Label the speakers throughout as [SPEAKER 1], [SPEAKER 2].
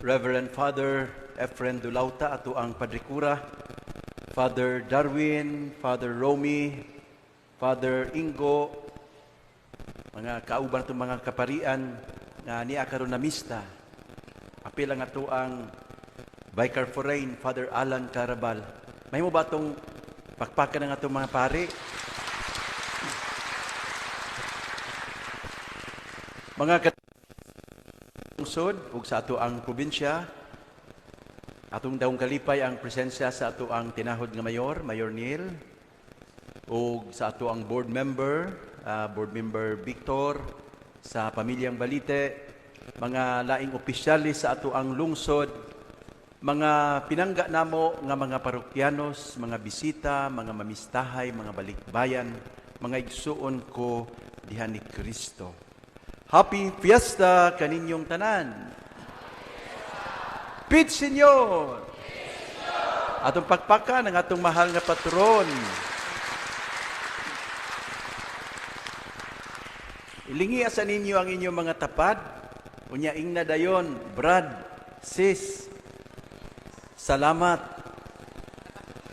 [SPEAKER 1] Reverend Father Efren Dulauta, ato ang Padre Kura, Father Darwin, Father Romy, Father Ingo, mga kauban atong mga kaparian nga niya karon na mista. Apil ang ato ang Vicar Forane, Father Alan Carabal. Mahimo ba atong pakpakan ang atong mga pari? Mga lungsod ug sa ato ang probinsya, atong daong kalipay ang presensya sa ato ang tinahod nga mayor, Mayor Neil, ug sa ato ang board member, board member Victor, sa pamilyang Balite, mga laing opisyalis sa ato ang lungsod, mga pinangga namo nga mga parokyanos, mga bisita, mga mamistahay, mga balikbayan, mga igsuon ko diha ni Kristo. Happy Fiesta kaninyong tanan. Pit Senyor! Atong pakpakan ang atong mahal nga patron. Ilingi sa ninyo ang inyong mga tapad. Unya ingna dayon, brad, sis, salamat.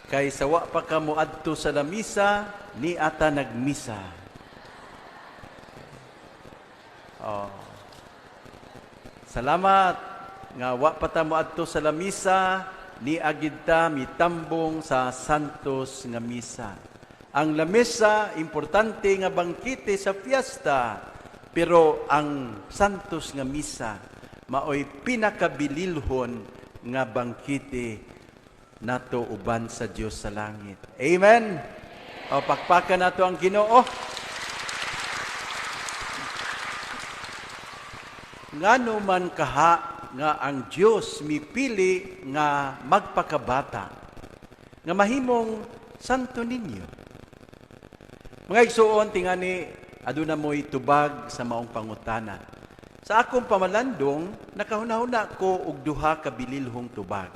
[SPEAKER 1] Kay sawa pa ka moadto sa lamisa, ni ata nagmisa. Oh. Salamat nga wa pa ta moadto sa lamisa, ni agid ta mitambong sa santos nga misa. Ang lamesa importante nga bangkete sa fiesta, pero ang santos nga misa maoy pinakabililhon nga bangkete nato uban sa Dios sa langit. Amen. O, pakpakan nato ang Ginoo. Ngano man kaha nga ang Dios mipili nga magpakabata, nga mahimong santo ninyo. Mga igsuon, tingani aduna mo'y tubag sa maong pangutana. Sa akong pamalandong, nakahuna-huna ko og duha ka bililhong tubag.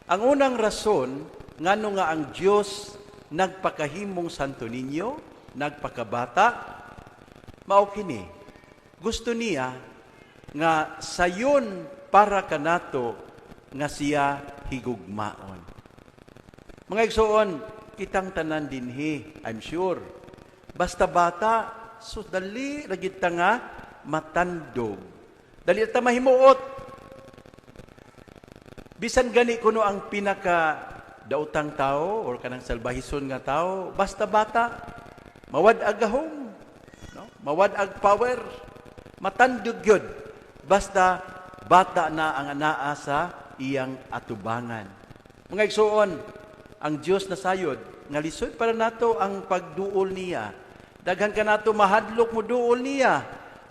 [SPEAKER 1] Ang unang rason ngano nga ang Dios nagpakahimong santo ninyo, nagpakabata, mao kini. Gusto niya nga sayon para kanato nga siya higugmaon. Mga igsuon, kitang tanan dinhi, I'm sure. Basta bata, so dali ra gid ta nga matandog. Dali ta mahimuot. Bisan gani kuno ang pinaka daotang tao or kanang salbahison nga tao, basta bata, mawad ag gahom, no? Mawad ag power, matandog gyud. Basta bata na ang anaa sa iyang atubangan. Mga igsuon, ang Dios na sayod nga lisod para nato ang pagduol niya. Daghan ka nato mahadlok mo duol niya.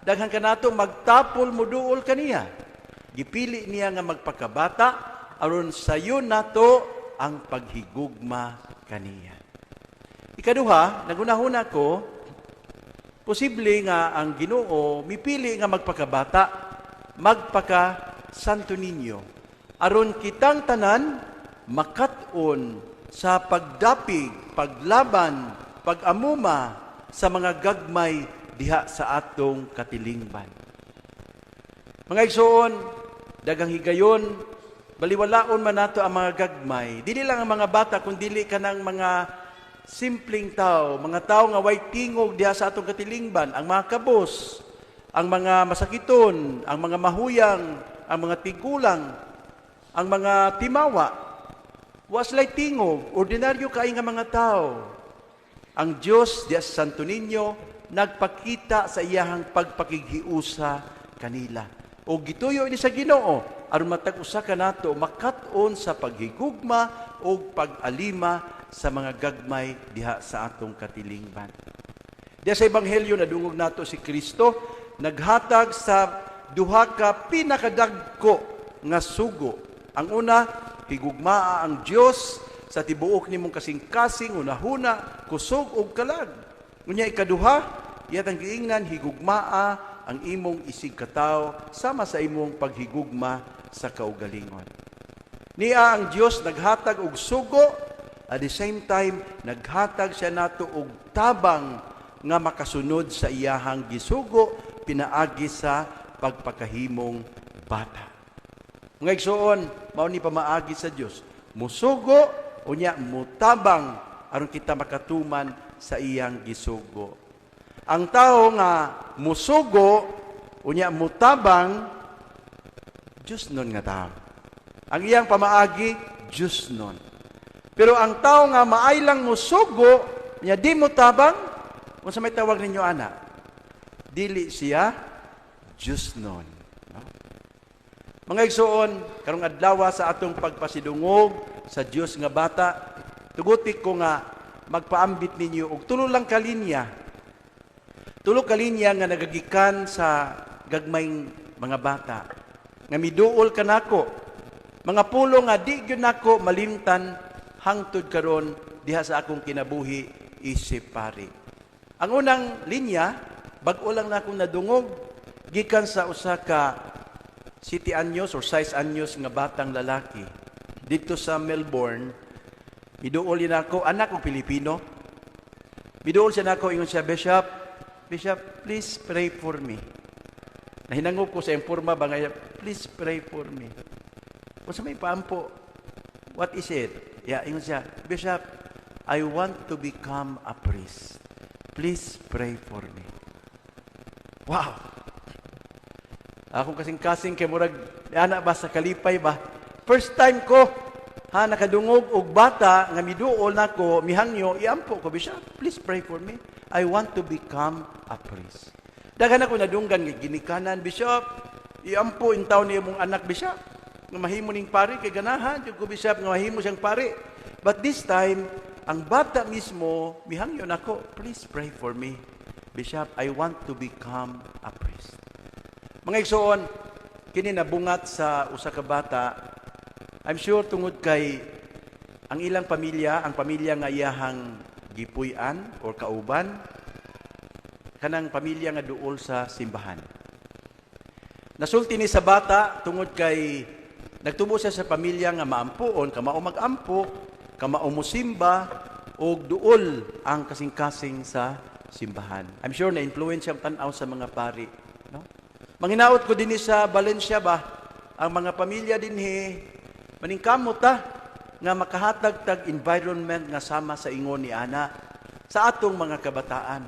[SPEAKER 1] Daghan ka nato magtapol mo duol kaniya. Gipili niya nga magpakabata aron sayon nato ang paghigugma kaniya. Ikaduha, nagunahuna ko, posible nga ang Ginoo mipili nga magpakabata, magpaka Santo Niño, aron kitang tanan makat-on sa pagdapig, paglaban, pag-amuma sa mga gagmay diha sa atong katilingban. Mga igsoon, daghang higayon, baliwalaon man nato ang mga gagmay. Dili lang ang mga bata, kun dili kanang mga simpleng tao, mga tao nga way tingog diha sa atong katilingban, ang mga kabos, ang mga masakiton, ang mga mahuyang, ang mga tigulang, ang mga timawa. Wa sila'y tingog, ordinaryo kay nga mga tao. Ang Dios diha sa Santo Niño nagpakita sa iyahang pagpakighiusa kanila. O gituyo ini sa Ginoo aron matag usa kanato makat-on sa paghigugma o pag-alima sa mga gagmay diha sa atong katilingban. Diha sa Ebanghelyo nadungog nato si Kristo naghatag sa duha ka pinakadagko nga sugo. Ang una, higugmaa ang Dios sa tibuok nimong kasing-kasing, hunahuna, kusog ug kalag. Unya ikaduha, iyatang giingnan higugmaa ang imong isig katawo sama sa imong paghigugma sa kaugalingon. Niya ang Dios naghatag og sugo, at the same time naghatag siya nato og tabang nga makasunod sa iyahang gisugo pinaagi sa pagpakahimong bata. Mga igsuon, mao ni pamaagi sa Dios. Musugo unya mutabang aron kita makatuman sa iyang gisugo. Ang tao nga musugo unya mutabang, Diyos nun nga tao. Ang iyang pamaagi, Diyos nun. Pero ang tao nga maay lang musugo, nya di mo tabang, unsa may tawag ninyo ana? Dili siya Diyos nun. No? Mga igsuon, karong adlaw sa atong pagpasidungog sa Dios nga bata, tuguti ko nga magpaambit ninyo og tulo lang ka linya. Tulo ka linya nga nagagikan sa gagmayng mga bata. Nga miduol kanako. Mga pulo nga di gyud nako malimtan hangtod karon diha sa akong kinabuhi isip pari. Ang unang linya, bag-o lang na akong nadungog gikan sa usa ka 7 anyos or 6 anyos nga batang lalaki dito sa Melbourne. Miduol yun ako, anak og Pilipino. Miduol siya nako, ingon siya, "Bishop, Bishop, please pray for me." Nahinangop ko sa imporma ba nga, "Please pray for me." Kung sa may paampo, what is it? Yeah, ingon siya, "Bishop, I want to become a priest. Please pray for me." Wow! Akong kasing-kasing kay murag ana ba sa kalipay ba? First time ko ha nakadungog og bata nga miduol nako, mihangyo, iampo ko, "Bishop, please pray for me. I want to become a priest." Daghan ako nadunggan nga ginikanan, "Bishop, iampo intaw niya mong anak, Bishop, nga mahimo ning pari kay ganahan jud ko, Bishop, nga mahimo siyang pari." But this time, ang bata mismo mihangyo nako, "Please pray for me. Bishop, I want to become a priest." Mga igsoon, kini nabungat sa usa ka bata. I'm sure tungod kay ang ilang pamilya, ang pamilya nga iyahang gipuy-an or kauban, kanang pamilya nga duol sa simbahan. Nasulti ni sa bata tungod kay nagtubo siya sa pamilya nga maampuon, kamao magampo, kamao musimba, ug duol ang kasing-kasing sa simbahan. I'm sure na influence ang tan-aw sa mga pari. No? Manginaot ko dinhi sa Valencia ba, ang mga pamilya dinhi, maningkamot ta nga makahatag tag environment nga sama sa ingon ni ana sa atong mga kabataan.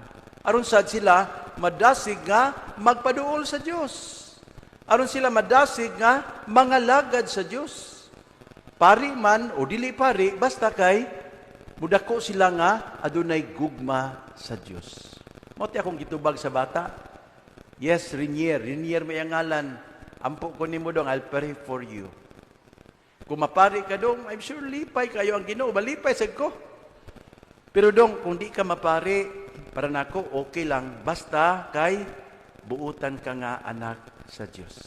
[SPEAKER 1] Aron sad sila madasig nga magpaduol sa Dios. Aron sila madasig nga mangalagad sa Dios. Pari man o dili pari, basta kay mudako sila nga adunay gugma sa Dios. Mao akong gitubag sa bata. "Yes, Rinier. Rinier may ang ngalan. Ampo ko nimo dong, I'll pray for you. Kung mapari ka dong, I'm sure lipay kayo ang Ginoo. Malipay sad ko. Pero dong, kung di ka mapari, para nako okay lang. Basta kay buutan ka nga anak sa Dios."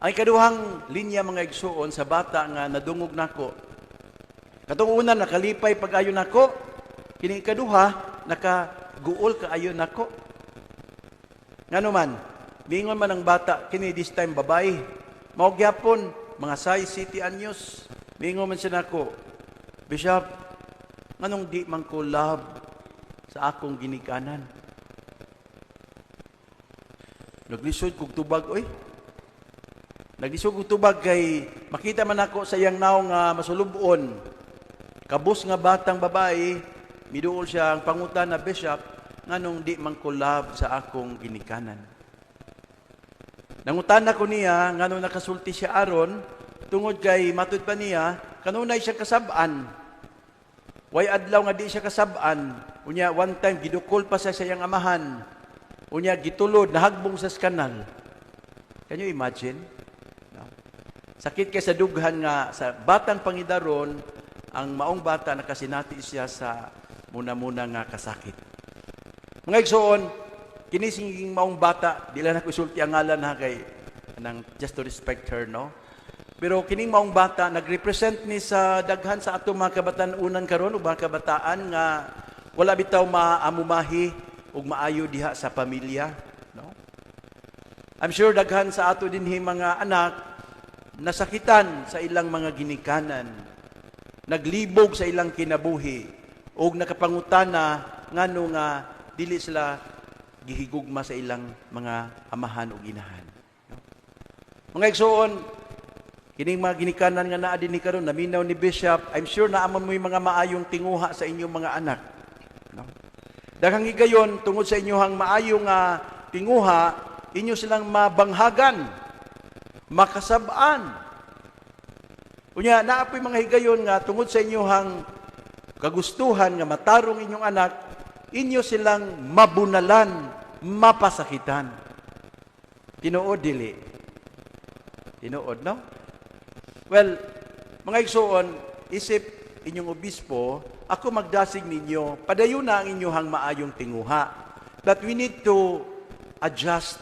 [SPEAKER 1] Ang ikaduhang linya, mga igsuon, sa bata nga nadungog nako. Katong una nakalipay pag-ayo nako, kini ikaduha nakaguol kaayo nako. Ngano man, miingon man ang bata, kini this time babae. Mao gyapon mga size 7 anyos. Miingon man siya nako, "Bishop, nganong di man ko love sa akong ginikanan?" Naglisod kog tubag, oy. Naglisod kog tubag kay makita man ako sa iyang naong nga masulubon. Kabus nga batang babae, miduol siya ang pangutan na, "Bishop, nganong di man ko love sa akong ginikanan?" Nangutana ko niya ngano nakasulti siya aron, tungod kay matud pa niya kanunay siya kasab-an. Way adlaw nga di siya kasab-an. Unya one time gidukol pa siya sa iyang amahan. Unya gitulod, nahagbong sa kanal. Can you imagine? No? Sakit kay sa dughan nga sa batang pangidaron, ang maong bata nakasinati siya sa muna-muna nga kasakit. Mga igsoon, kini singing maong bata, di lang ako isulti ang ngalan ha kay nang just to respect her, no? Pero kining maong bata nagrepresent ni sa daghan sa atong mga kabatan-unan karon ug mga kabataan nga wala bitaw maamumahi ug maayo diha sa pamilya, no? I'm sure daghan sa ato dinhi mga anak nasakitan sa ilang mga ginikanan, naglibog sa ilang kinabuhi ug nakapangutana ngano nga dili sila gihigugma sa ilang mga amahan ug inahan. No? Mga igsoon, kining mga ginikanan nga naa dinhi karon, naminaw ni Bishop, I'm sure naa man mo'y mga maayong tinguha sa inyong mga anak. No? Daghang higayon, tungod sa inyong maayong tinguha, inyo silang mabanghagan, makasab-an. Unya, naa po'y mga higayon nga tungod sa inyong kagustuhan nga matarong inyong anak, inyo silang mabunalan, mapasakitan. Tinuod dili? Tinuod, no? Well, mga igsoon, isip inyong obispo, ako magdasig ninyo, padayon na ang inyong maayong tinguha. But we need to adjust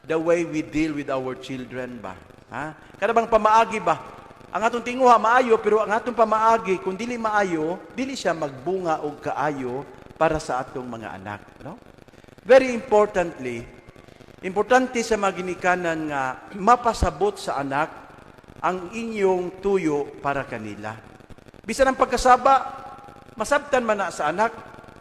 [SPEAKER 1] the way we deal with our children ba? Ha? Kada bang pamaagi ba? Ang atong tinguha maayo, pero ang atong pamaagi, kung dili maayo, dili siya magbunga og kaayo para sa atong mga anak, no? Very importantly, importante sa mga ginikanan nga mapasabot sa anak ang inyong tuyo para kanila. Bisan ang pagkasaba, masabtan man na sa anak,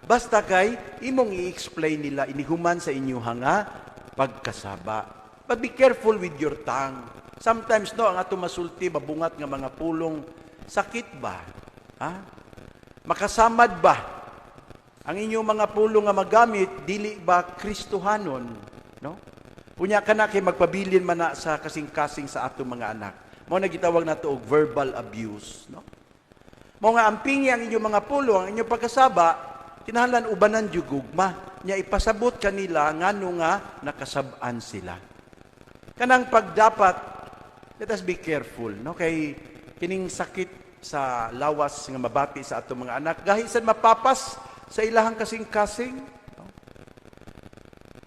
[SPEAKER 1] basta kay imong i-explain nila inihuman sa inyong nga pagkasaba. But be careful with your tongue. Sometimes, no, ang atong masulti, mabungat nga mga pulong, sakit ba? Ha? Makasamad ba? Ang inyong mga pulong nga magamit, dili ba Kristohanon? No? Unya kana kay magpabilin man na sa kasing-kasing sa atong mga anak. Mao na gitawag nato og verbal abuse, no? Mao nga ampingi ang inyong mga pulong, ang inyong pagkasaba, kinahanglan ubanan jud gugma. Nya ipasabot kanila ngano nga nakasab-an sila. Kanang pagdapat, let us be careful, no? Kay kining sakit sa lawas nga mabati sa atong mga anak, gahi sad mapapas sa ilahang kasing-kasing. No?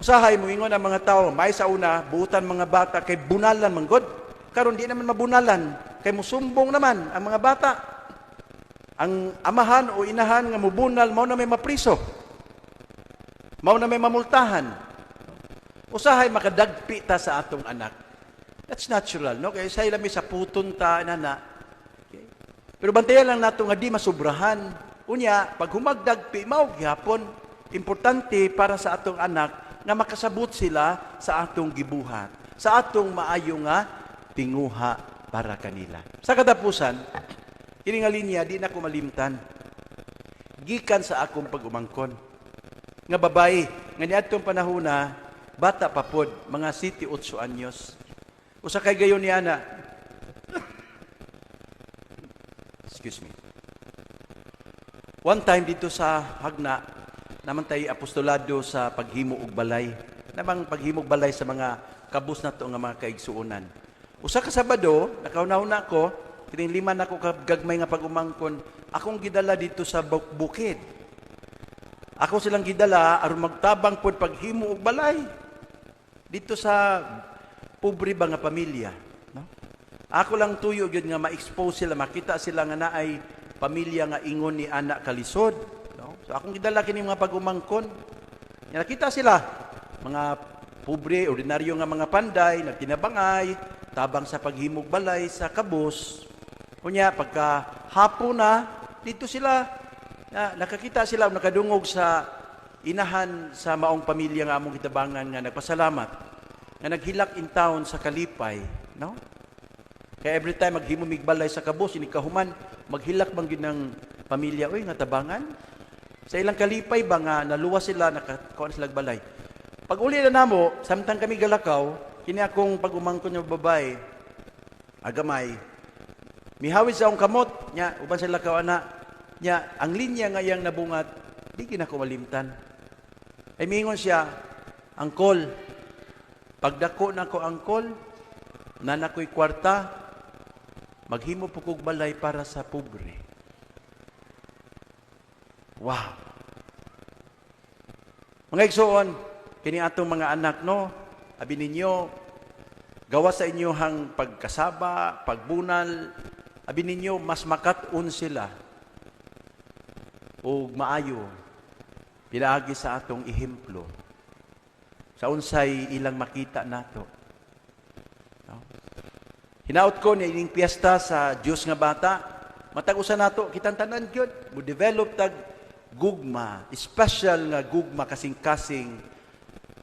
[SPEAKER 1] Usahay moingon ang mga tao, may sa una, buutan mga bata kay bunalan man gud. Karon di naman mabunalan, kay musumbong naman ang mga bata. Ang amahan o inahan nga mubunal, mao na may mapriso. Mao na may mamultahan. Usahay makadagpi ta sa atong anak. That's natural, no? Kay say lami sa puton ta nana. Okay. Pero bantayan lang nato nga di masubrahan. Unya, pag humagdagpi, mao gihapon. Importante para sa atong anak nga makasabot sila sa atong gibuhat, sa atong maayo nga tinguha para kanila. Sa katapusan, kini nga linya di na ko malimtan. Gikan sa akong pag-umangkon nga babae, nga niadtong panahona bata pa pod, mga 7, 8 anyos. Usa kay gayon niya na, excuse me. One time dito sa Hagna, naman tayo apostolado sa paghimo og balay. Namang paghimo og balay sa mga kabus nato nga mga kaigsuonan. Usa ka Sabado, nakauna-una ko, kining 5 nako ka gagmay nga pag-umangkon, akong gidala dito sa bukid. Ako silang gidala aron magtabang pod paghimo og balay dito sa pobre ba nga pamilya, no? Ako lang tuyo gyud nga ma-expose sila, makita sila nga naay pamilya nga ingon ni anak kalisod, no? So akong gidala kini mga pag-umangkon. Ya, nakita sila mga pobre, ordinaryo nga mga panday, nagtinabangay, tabang sa paghimog balay sa kabus. Unya pagka hapon na dito sila na, nakakita sila, nakadungog sa inahan sa maong pamilya nga among gitabangan nga nagpasalamat nga naghilak in town sa kalipay, no? Kaya every time maghimo mig balay sa kabus, ini kahuman maghilak man gyud ng pamilya, uy, nga tabangan. Sa ilang kalipay ba nga naluwas sila, nakakuan sila og balay. Pag uli na namo, samtang kami galakaw, kini akong pag-umangkon nga babae, agamay, mihawid sa akong kamot, nya uban sa lakaw ana, nya ang linya nga iyang nabungat, di gina ko malimtan. Ay mingon siya, "Angkol, pagdako na ko, angkol, naa na ko'y kwarta, maghimo po kog balay para sa pobre." Wow! Mga igsoon, kini atong mga anak, no, abi ninyo, gawa sa inyohang pagkasaba, pagbunal, abi ninyo, mas makat-on sila og maayo pinaagi sa atong ehemplo sa unsay ilang makita nato. No? Hinaot ko ni ining piyesta sa Dios nga bata, matag usa nato, kitang tanan gyud, mo develop tag gugma, special nga gugma kasing-kasing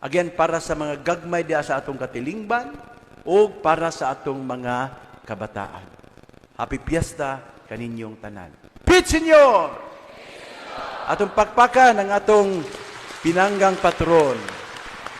[SPEAKER 1] again para sa mga gagmay diha sa atong katilingban, ug para sa atong mga kabataan. Happy Fiesta kaninyong tanan. Peace, Señor! Atong pakpakan ang atong pinanggang patron.